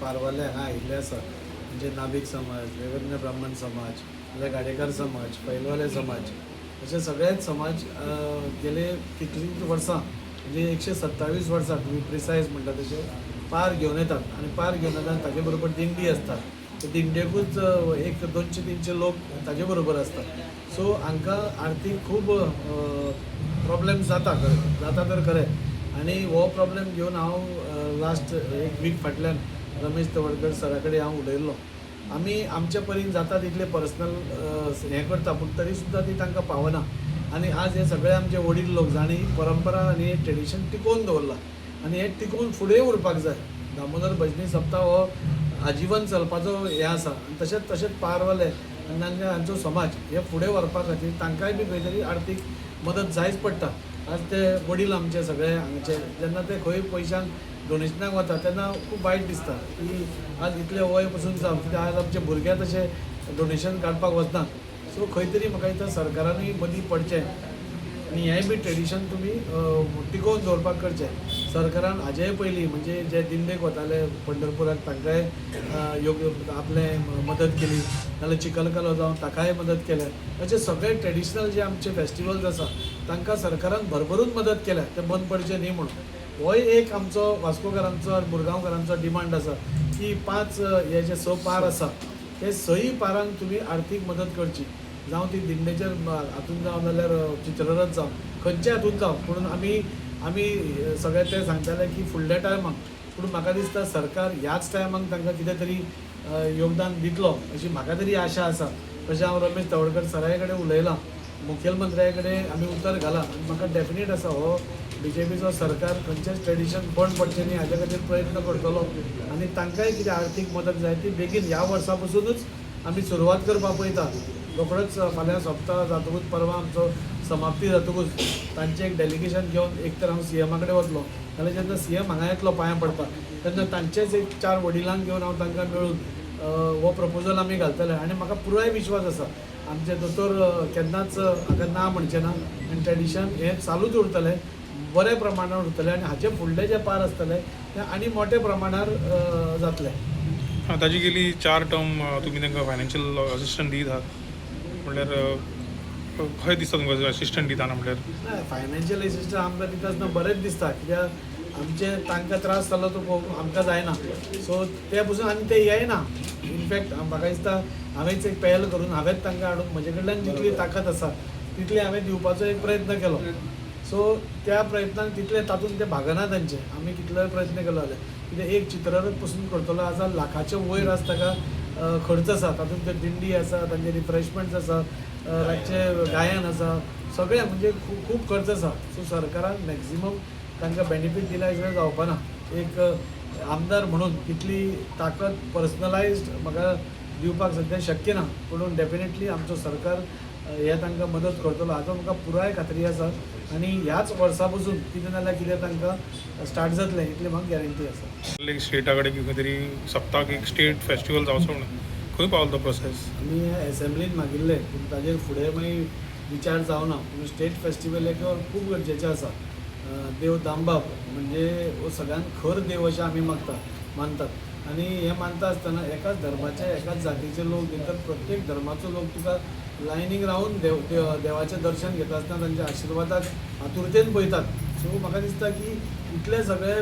पारवाले हांगा आयिल्ले आसा, म्हणजे नाभिक समाज, रेवन्य ब्राह्मण समाज, जाल्यार गाडेकार समाज, पैलवाले समाज, अशे सगळेच समाज गेले कितलीं वर्सां, म्हणजे 127 वर्सां टू बी प्रिसायज म्हणटा तशें, पार घेवन येतात आनी पार घेवन येतात. ताजे बरोबर दिंडी आसता. ते दिंडेकूच एक 200-300 लोक ताजे बरोबर आसतात. सो हांकां आर्थीक खूब प्रॉब्लेम जाता खरें, जाता तर खरें. आनी हो प्रॉब्लेम घेवन हांव लास्ट एक वीक फाटल्यान रमेश तवडकर सरा कडेन हांव उलयल्लो. आमी आमच्या परीन जाता तितले पर्सनल हें करता, पूण तरी सुद्दां ती तांकां पावना. आनी आज हे सगळे आमचे वडील लोक जांणी परंपरा आनी हे ट्रेडिशन टिकोवन दवरलां आनी हें टिकोवन फुडें उरपाक जाय. दामोदर भजनी सप्ता हो आजिवन चलपाचो हें आसा. आनी तशेंच तशेंच पारवाले आनी हांचो समाज हे फुडें व्हरपा खातीर तांकांय बी खंय तरी आर्थीक मदत जायच पडटा. आज ते वडील आमचे सगळे हांगचे जेन्ना ते खंय पयशांक डोनेशनाक वता तेन्ना खूब वायट दिसता की आज इतलें वय पसून जावं, कित्याक आज आमचे भुरगे तशें डोनेशन काडपाक वचनात. सो खंय तरी म्हाका दिसता सरकारानूय मदीं पडचें आनी हेंय बी ट्रेडिशन तुमी टिकोवन दवरपाक करचें. सरकारान हाजेय पयलीं, म्हणजे जे दिंडेक वताले पंढरपुराक, तांकांय योग्य आपलें मदत केली, नाल्यार चिखलकालो जावं, ताकाय मदत केल्या. अशे सगळे ट्रेडिशनल जे आमचे फेस्टिवल्स आसा, तांकां सरकारान भरभरून मदत केल्या, ते बंद पडचे न्ही म्हणून. होय एक आमचो वास्कोकारांचो आनी मुरगांवकारांचो डिमांड आसा की पांच हे जे स पार आसा, ते सयी पारांक तुमी आर्थीक मदत करची. जावं ती दिंडेचेर हातून जावं, नाल्यार चित्ररथ जावं, खंयच्या हातून जावं. पूण आमी सगळे ते सांगताले की फुडल्या टायमाक, पूण म्हाका दिसता सरकार ह्याच टायमाक तांकां कितें तरी योगदान दितलो अशी म्हाका तरी आशा आसा. तशें हांव रमेश तवडकर सराय कडेन उलयलां, मुखेलमंत्र्या कडेन आमी उतर घालां आनी म्हाका डेफिनेट आसा, हो बीजेपीचो सरकार खंयचेंच ट्रेडिशन बंद पडचें न्ही हाजे खातीर प्रयत्न करतलो आनी तांकांय कितें आर्थीक मदत जाय ती बेगीन ह्या वर्सा पसुनूच आमी सुरवात करपाक पळयता. रोखडोच फाल्यां सोंपता जातकूच, परवां आमचो समाप्ती जातकूच तांचें एक डेलिगेशन घेवन एक तर हांव सीएमा कडेन वतलो, नाल्यार जेन्ना सीएम हांगा येतलो पांयां पडपाक तेन्ना तांचेच एक चार वडिलांक घेवन हांव तांकां मेळून हो प्रपोजल आमी घालतले. आनी म्हाका पुराय विश्वास आसा, आमचे दोतोर केन्नाच हाका ना म्हणचे ना आनी ट्रेडिशन हें चालूच उरतलें, बऱ्या प्रमाणान उरतलें आनी हाचे फुडले जे पार आसतले ते आनी मोठ्या प्रमाणार जातले. आं, ताजी गेली चार टर्म तुमी तांकां फायनान्शियल असिस्टंट दीत आहात. म्हणल्यार खंय दिसता तुमकां असिस्टंट दिताना म्हणल्यार? ना, फायनान्शियल एसिस्टंट आमकां दिता आसतना बरेंच दिसता, कित्याक आमचे तांकां त्रास जालो तो पळोवंक आमकां जायना. सो ते पसून आनी ते येयना. इनफॅक्ट म्हाका दिसता हांवेंच एक पहल करून हांवेंच तांकां हाडून म्हजे कडल्यान जितली ताकद आसा तितली हांवें दिवपाचो एक प्रयत्न केलो. सो त्या प्रयत्नान तितले तातूंत ते भागना तांचे. आमी कितलोय प्रयत्न केलो जाल्यार, कित्याक एक चित्ररथ पसून करतलो आसा, लाखाचे वयर आज ताका खर्च आसा. तातूंत ते दिंडी आसा, तांचे रिफ्रेशमेंट्स आसा, रातचें गायन आसा, सगळें, म्हणजे खूब खूब खर्च आसा. सो सरकारान मॅक्झिमम तांकां बेनिफीट दिल्या शिवाय जावपाना. एक आमदार म्हणून तितली ताकद पर्सनलायज्ड म्हाका दिवपाक सद्या शक्य ना, पूण डेफिनेटली आमचो सरकार हे तांकां मदत करतलो हाचो म्हाका पुराय खात्री आसा आनी ह्याच वर्सा पसून कितें नाल्यार कितें तांकां स्टार्ट जातलें इतली म्हाका गॅरंटी आसा. एक स्टेटा कडेन खंय तरी सप्ताक एक स्टेट फेस्टिवल जावचो म्हणून, खंय पावलो तो प्रोसेस? आमी एसेंब्लीन मागिल्लें, पूण ताजेर फुडें मागीर विचार जावना. पूण स्टेट फेस्टिवल एक खूब गरजेचें आसा. देव दामबाब म्हणजे हो सगळ्यात खर देव अशें आमी मागता मानतात आनी हें मानता आसतना एकाच धर्माचे, एकाच जातीचे लोक न्ही, तर प्रत्येक धर्माचो लोक तुका लायनीक रावन देव देवाचें दर्शन घेता आसतना तांच्या आशिर्वादाक आतुरतेन पळयतात. सो म्हाका दिसता की इतले सगळे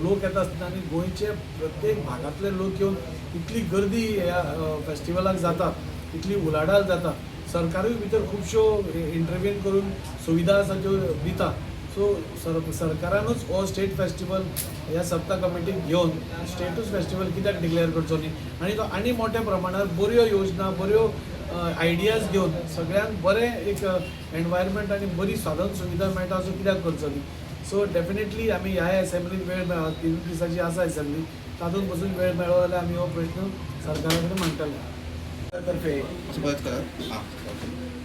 लोक येता आसतना आनी गोंयचे प्रत्येक भागांतले लोक येवन इतली गर्दी ह्या फेस्टिवलाक जाता, इतली उलाढाल जाता. सरकारूय भितर खुबश्यो इंटरवीन करून सुविधा आसा त्यो दिता. सो सरकारानूच हो स्टेट फेस्टिवल ह्या सप्ता कमिटीक घेवन स्टेटूच फेस्टिवल कित्याक डिक्लेअर करचो न्ही आनी तो आनी मोठ्या प्रमाणार बऱ्यो योजना, बऱ्यो आयडियाज घेवन सगळ्यांक बरें एक एनवायरमेंट आनी बरी साधन सुविधा मेळटा असो कित्याक करचो न्ही? सो डेफिनेटली आमी ह्या एसेंब्लीन वेळ मेळ्ळो, 3 दिसाची आसा एसेंब्ली, तातूंत पसून वेळ मेळ्ळो जाल्यार आमी हो प्रश्न सरकारा कडेन मांडटले. तर्फे परत करात हां.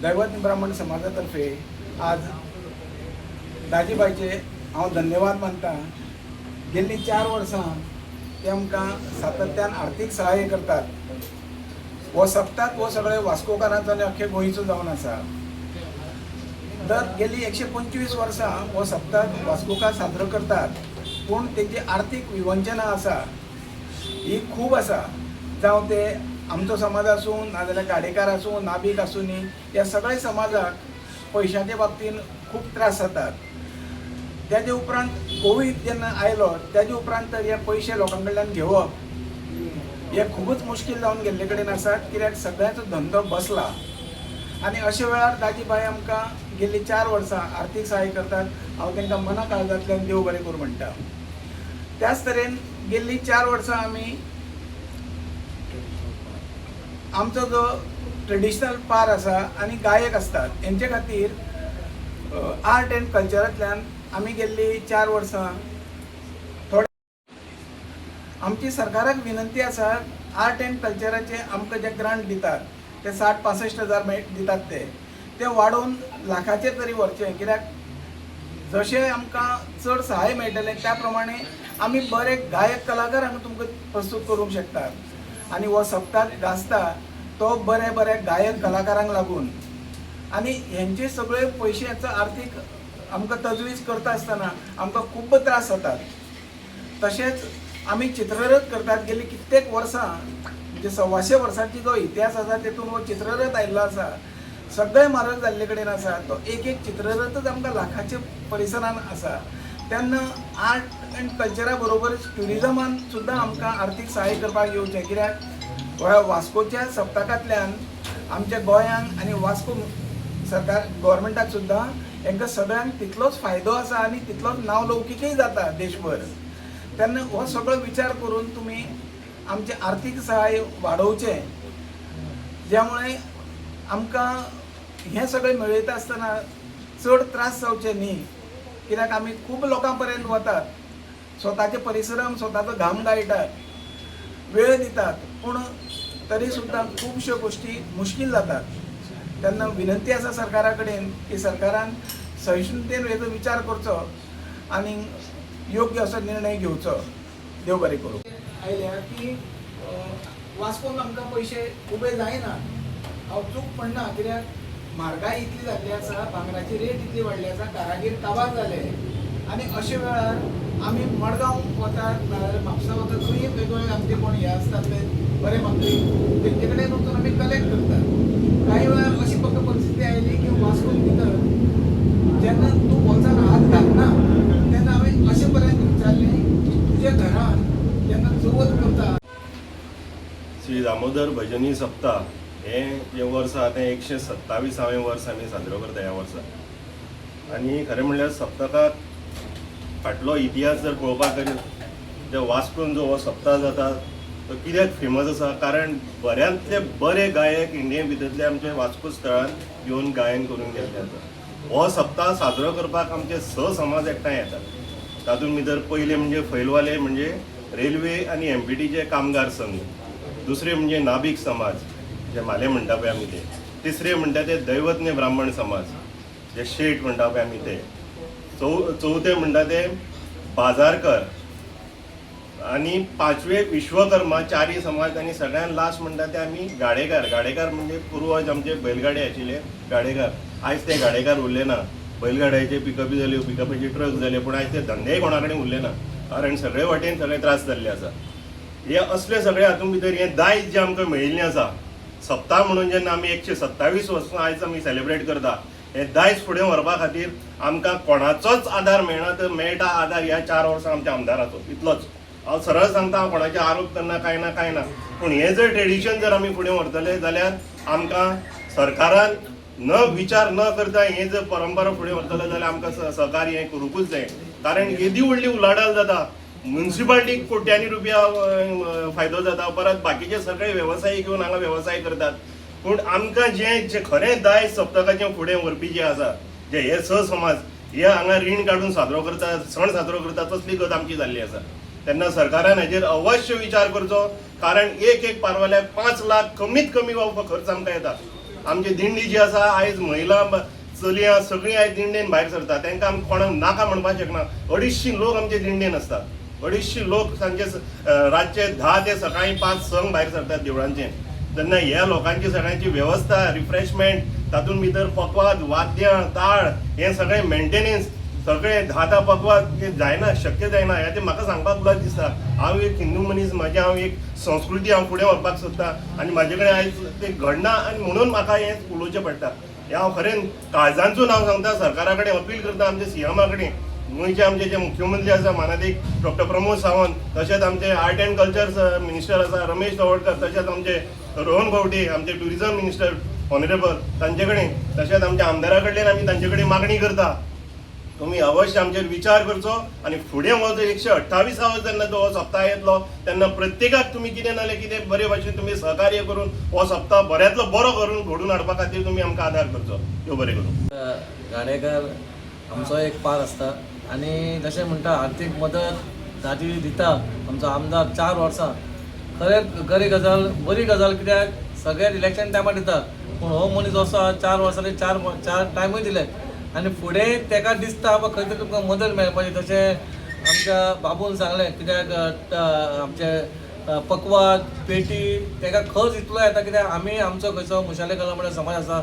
दैवत ब्राह्मण समाजातर्फे आज दाजीबायचे हांव धन्यवाद मानता. गेल्लीं 4 वर्सां ते आमकां सातत्यान आर्थीक सहाय्य करतात. हो सप्ताक हो सगळे वास्कोकारांचो आनी अख्खे गोंयचो जावन आसा. दर गेली 125 वर्सां हो सप्ताक वास्कोकार साजरो करतात, पूण तेजी आर्थीक विवंचना आसा. ही खूब आसा. जावं ते आमचो समाज आसूं नाजाल्यार गाडेकार आसूं, नाबीक आसूं न्ही, ह्या सगळ्या समाजाक पयशांच्या बाबतीन खूब त्रास जातात. तेजे उपरांत कोवीड जेन्ना आयलो तेजे उपरांत तर हे पयशे लोकां कडल्यान घेवप हे खुबूच मुश्कील जावन गेल्ले कडेन आसा, कित्याक सगळ्यांचो धंदो बसला. आनी अशे वेळार दाजीभाई आमकां गेल्ली 4 वर्सां आर्थीक सहाय करतात. हांव तांकां मना काळजांतल्यान देव बरें करूं म्हणटा. त्याच तरेन गेल्ली 4 वर्सां आमी आमचो जो ट्रेडिशनल पार आसा आनी गायक आसतात हेंचे खातीर आर्ट एंड कल्चरांतल्यान आमी गेल्ली 4 वर्सां थोडे आमची सरकाराक विनंती आसा, आर्ट एंड कल्चराचे आमकां जे ग्रांट दितात ते 60-65 हजार दितात ते ते वाडोवन लाखाचेर तरी व्हरचे, कित्याक जशें आमकां चड सहाय मेळटलें त्या प्रमाणे आमी बरे गायक कलाकार आमी तुमकां प्रस्तूत करूंक शकतात. आनी हो सप्ताक गाजता तो बरे बरे गायक कलाकारांक लागून. आनी हेंचे सगळे पयशांचो आर्थीक आमकां तजवीज करता आसतना आमकां खूब्ब त्रास जातात. तशेंच आमी चित्ररथ करतात गेली कित्येक वर्सां, म्हणजे 125 वर्सांची जो इतिहास आसा तेतून हो चित्ररथ आयिल्लो आसा. सगळे म्हारग जाल्ले कडेन आसा तो एक एक चित्ररथच आमकां लाखाचे परिसरान आसा. तेन्ना आर्ट एंड कल्चरा बरोबरच ट्युरिजमान सुद्दां आमकां आर्थीक सहाय करपाक येवचें, कित्याक ह्या वास्कोच्या सप्तकांतल्यान आमच्या गोंयांक आनी वास्को सरकार गव्हर्मेंटाक सुद्दां हेंकां सगळ्यांक तितलोच फायदो आसा आनी तितलोच नांव लौकिकय जाता देशभर. तेन्ना हो सगळो विचार करून तुमी आमचें आर्थीक सहाय वाडोवचें, ज्यामुळे आमकां हें सगळें मेळयता आसतना चड त्रास जावचे न्ही, कित्याक आमी खूब लोकां पर्यंत वतात, स्वताचे परिश्रम स्वताचो घाम गाळटात, वेळ दितात, पूण तरी सुद्दां खुबश्यो गोश्टी मुश्कील जातात. तेन्ना विनंती आसा सरकारा कडेन की सरकारान सहिष्णुतेन हेजो विचार करचो आनी योग्य असो निर्णय घेवचो. देव बरें करूं. आयल्या की वास्कोन आमकां पयशे उबे जायना. हांव चूक म्हणना, कित्याक म्हारगाय इतली जाल्ली आसा, भांगराची रेट इतली वाडली आसा, कारागीर काबार जाले आनी अशे वेळार आमी मडगांव वतात नाजाल्यार म्हापसा वतात, खंय वेगवेगळे आमचे कोण हे आसतात ते बरे मागपी तेंचे कडेन वचून आमी कलेक्ट करतात. कांय वेळार अशी फक्त परिस्थिती आयली की वास्कोन भितर जेन्ना तूं वचन हात घालना तेन्ना हांवें अशें पर्यंत विचारलें की तुज्या घरान जेन्ना चवथ करता. श्री दामोदर भजनी सप्ताह हें जें वर्स आहा तें 127वें वर्स आमी साजरो करता ह्या वर्सा. आनी खरें म्हणल्यार सप्तकाक फाटलो इतिहास जर पळोवपाक गेल्यार जे वास्कोन जो हो सप्ताह जाता तो कित्याक फेमस आसा, कारण बऱ्यांतले बरे गायक इंडिये भितरले आमचे वास्को स्थळान येवन गायन करून गेल्ले आसा. हो सप्ताह साजरो करपाक आमचे 6 समाज एकठांय येतात. तातूंत भितर पयले म्हणजे फैलवाले, म्हणजे रेल्वे आनी एमपीटीचे कामगार संघ, दुसरे म्हणजे नाबीक समाज जे म्हाले म्हणटा पळय आमी ते, तिसरे म्हणटा ते दैवज्ञ ब्राह्मण समाज जे शेट म्हणटा पळय आमी ते, चवथे म्हणटा ते बाजारकर आनी पांचवे विश्वकर्मा, चारी समाज. आनी सगळ्यान लास्ट म्हणटा ते आमी गाडेकार. गाडेकार म्हणजे पुर्वज आमचे बैलगाडे आशिल्ले गाडेकार. आयज ते गाडेकार उरले ना. बैलगाड्याचे पिकअपी जाल्यो, पिकअपाचे ट्रक जाले, पूण आयज ते धंदेय कोणा कडेन उरले ना, कारण सगळे वाटेन सगळे त्रास जाल्ले आसा. हे असले सगळे हातूंत भितर हें दायज जें आमकां मेळिल्लें आसा सप्ताह म्हणून जेन्ना आमी 127 वर्सां आयज आमी सेलिब्रेट करता, हें दायज फुडें व्हरपा खातीर आमकां कोणाचोच आदार मेळना. तर मेळटा आदार ह्या 4 वर्सां आमच्या आमदाराचो, इतलोच. हांव सरळ सांगता, हांव कोणाचे आरोप करना, कांय ना कांय ना, पूण हें जर ट्रेडिशन जर आमी फुडें व्हरतले जाल्यार आमकां सरकारान न विचार न करता हें जर परंपरा फुडें व्हरतले जाल्यार आमकां सहकार्य हें करूंकूच जाय. कारण येदी व्हडली उलाढाल जाता, म्युनिसिपालिटीक कोट्यांनी रुपया फायदो जाता, परत बाकीचे सगळे वेवसायीक येवन हांगा वेवसाय करतात, पूण आमकां जें जें खरें दायज सप्तकाचें फुडें व्हरपी जे आसा, जे हे 6 समाज हे हांगा रीण काडून साजरो करतात, सण साजरो करतात, तसली गत आमची जाल्ली आसा. तेन्ना सरकारान हेजेर अवश्य विचार करचो, कारण एक एक पारवाल्याक 5 लाख कमीत कमी हो खर्च आमकां येता. आमची दिंडी जी आसा आयज महिला चलयां सगळीं आयज दिंडेन भायर सरता, तांकां आमी कोणाक नाका म्हणपाक शकना. 250 लोक आमचे दिंडेन आसता, 250 लोक सांजचे रातचे 10 ते सकाळी 5-6 भायर सरतात देवळांचे. तेन्ना ह्या लोकांची सगळ्यांची वेवस्था, रिफ्रेशमेंट, तातूंत भितर पकवाद, वाद्यां, ताळ, हें सगळें मेंटेनन्स सगळे धा धा पकवाद हे जायना, शक्य जायना. हें तें म्हाका सांगपाक लज दिसता. हांव एक हिंदू मनीस, म्हाजी हांव एक संस्कृती हांव फुडें व्हरपाक सोदता आनी म्हाजे कडेन आयज तें घडना आनी म्हणून म्हाका हें उलोवचें पडटा. हें हांव खरें काळजांतसून हांव सांगता, सरकारा कडेन अपील करता, आमच्या सीएमा कडेन, गोंयचे आमचे जे मुख्यमंत्री आसा मानादीक डॉक्टर प्रमोद सावंत, तशेंच आमचे आर्ट अँड कल्चर मिनिस्टर आसा रमेश तवडकर, तशेंच आमचे रोहन खंवटे आमचे टुरिझम मिनिस्टर ऑनरेबल तांचे कडेन, तशेंच आमच्या आमदारा कडल्यान आमी तांचे कडेन मागणी करता, तुमी अवश्य आमचेर विचार करचो आनी फुडें हो जो 128वो जेन्ना तो हो सप्ताह येतलो तेन्ना प्रत्येकाक तुमी कितें ना जाल्यार कितें बरे भाशेन तुमी सहकार्य करून हो सप्ताह बऱ्यांतलो बरो करून घडोवन हाडपा खातीर तुमी आमकां आदार करचो. देव बरें करूं. गाडेकर आमचो एक पार आसता आनी जशें म्हणटा आर्थीक मदत दाजी दिता आमचो आमदार 4 वर्सां. खरेंच बरी गजाल, बरी गजाल, कित्याक सगळे इलेक्शन टायमार दिता, पूण हो मनीस असो आहा 4 वर्सांनी चार टायमूय दिले आनी फुडें तेका दिसता बाबा खंय तरी तुमकां मदत मेळपाची. तशें आमच्या बाबून सांगलें, कित्याक आमचे पकवाद पेटी तेका खर्च इतलो येता, कित्याक आमी आमचो खंयचो मुशाले कला म्हणल्यार समाज आसा,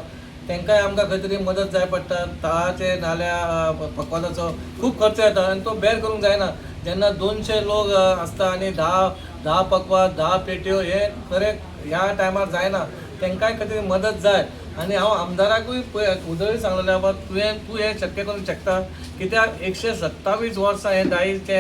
तांकांय आमकां खंय तरी मदत जाय पडटा. ताळाचे नाल्या पकवादाचो खूब खर्च येता आनी तो बेर करूंक जायना. जेन्ना 200 लोक आसता आनी 10 पकवाद 10 पेट्यो हे खरें ह्या टायमार जायना, तांकांय खंय तरी मदत जाय. आनी हांव आमदाराकूय पळय उदय सांगलेलें, बाबा तूं हें शक्य करूंक शकता, कित्याक 127 वर्सां हें दायज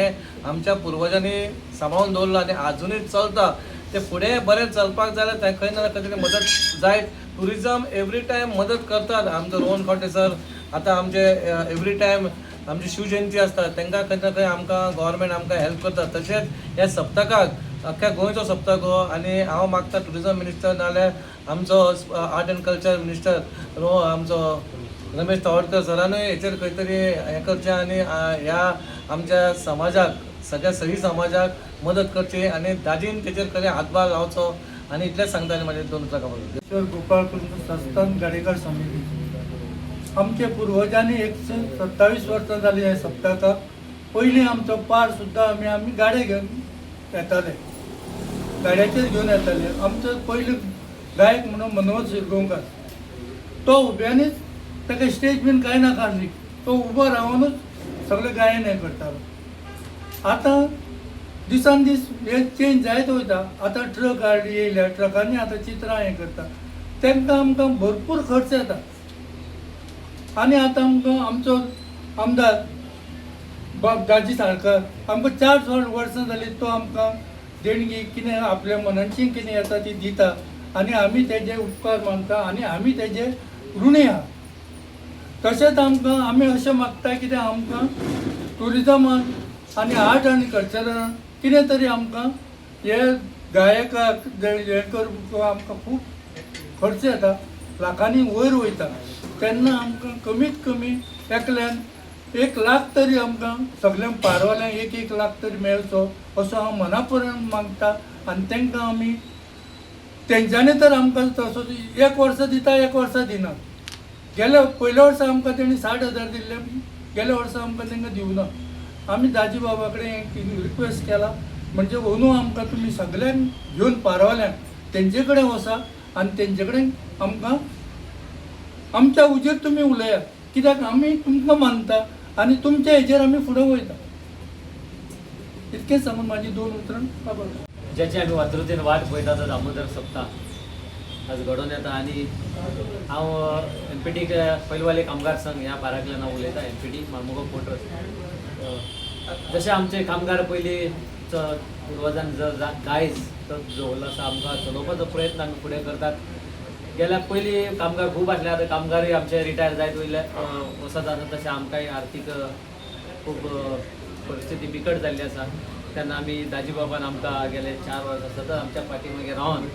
आमच्या पुर्वजांनी सांबाळून दवरलां आनी आजुनूय चलता. ते फुडें बरें चलपाक जाय जाल्यार खंय ना खंय तरी मदत जाय. टुरिजम एवरी टायम मदत करतात. आमचो रोहन खंवटे सर आतां आमचे एवरी टायम आमची शिवजयंती आसता, तांकां खंय ना खंय आमकां गव्हर्मेंट आमकां हेल्प करता. तशेंच ह्या सप्तकाक अख्ख्या गोंयचो सप्तक हो आनी हांव मागता टुरिजम मिनिस्टर नाल्यार आमचो आर्ट एंड कल्चर मिनिस्टर आमचो रमेश तवडकर सरानूय हेचेर खंय तरी हें करचें आनी ह्या आमच्या समाजाक सगळ्या सही समाजाक मदत करची आनी दाजीन तेचेर खंय हातभार लावचो आनी इतलेंच सांगता आनी म्हाजे 2 उतरां खबर. ईश्वर गोपाळ कृष्ण संस्थान गाडेकर समिती. आमच्या पुर्वजांनी 127 वर्सां जाली ह्या सप्तकाक. पयलीं आमचो पार सुद्दां आमी गाडे घेवन येताले, गाड्याचेर घेवन येताले. आमचो पयलो गायक म्हणून मनोहर शिरगांवकार, तो उब्यानीच, ताका स्टेज बीन कांय नाका, तो उबो रावनूच सगळें गायन हें करतालो. आतां दिसान दीस हे चेंज जायत वयता. आतां ट्रक गाडी येयल्या, ट्रकांनी आतां चित्रां हें करता, तांकां आमकां भरपूर खर्च येता. आनी आतां आमकां आमचो आमदार बाब दाजी साळकार आमकां 4 वर्सां जालीं तो आमकां देणगी कितें आपल्या मनाची कितें येता ती दिता आनी आमी तेजे उपकार मानता आनी आमी तेजे ऋणी आहा. तशेंच आमकां आमी अशें मागता कितें आमकां टुरिजमान आनी आर्ट आनी कल्चरान कितें तरी आमकां हे गायकाक हें करूंक आमकां खूब खर्च येता, लाखांनी वयर वयता. तेन्ना आमकां कमीत कमी एकल्यान 1 लाख तरी आमकां सगळ्यांक पारवाल्यांक 1-1 लाख तरी मेळचो असो हांव मना पर्यंत मागता. आनी तांकां आमी तेंच्यांनी तर आमकां तसो 1 वर्सा दिता, 1 वर्सा दिना. गेल्या पयल्या वर्सा आमकां तेणी 60,000 दिल्ले, गेल्या वर्सा आमकां तांकां दिवना. आमी दाजी बाबा कडेन रिक्वेस्ट केला म्हणजे अंदू आमकां तुमी सगल्यांक घेवन पारवाल्यांक तेंचे कडेन वसा आनी तेंचे कडेन आमकां आमच्या उजेर तुमी उलयात, कित्याक आमी तुमकां मानता आनी तुमच्या हेजेर आमी फुडें वयता. इतकें सांगून म्हाजी 2 उतरां काबार. ज्याची आमी वातुरतेन वाट पळयता तो दामोदर सप्ताह आज घडोवन येता. आनी हांव एमपीटी पैलवाले कामगार संघ ह्या पारांतल्यान हांव उलयतां. MPT Mormugao fortress. जशे आमचे कामगार पयलीं पुर्वजान दायज तो दवरलो आसा, आमकां चलोवपाचो प्रयत्न आमी फुडें करतात. गेल्या पयलीं कामगार खूब आसले, आतां कामगारूय आमचे रिटायर जायत वयले वचत आसा. तशें आमकांय आर्थीक खूब परिस्थिती बिकट जाल्ली आसा. तेन्ना आमी दाजी बाबान आमकां गेले 4 वर्सां सतत आमच्या फाटी मागीर रावन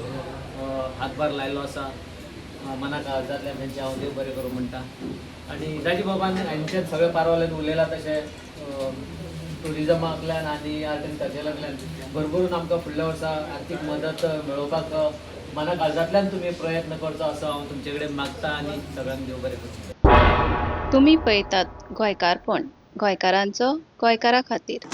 हातभार लायलो आसा. मनाक काळजांतल्यान तेंचें हांव देव बरें करूं म्हणटा. आनी दाजी बाबान हांचें सगळें पारवाल्यान उलयलां, तशें टुरिजमांतल्यान आनी आर्ट एंड कल्चरांतल्यान भरभरून आमकां फुडल्या वर्सा आर्थीक मदत मेळोवपाक मना काळजांतल्यान तुमी प्रयत्न करचो असो हांव तुमचे कडेन मागता आनी सगळ्यांक देव बरें करूं. तुमी पळयतात गोंयकारपण, गोंयकारांचो गोंयकारा खातीर.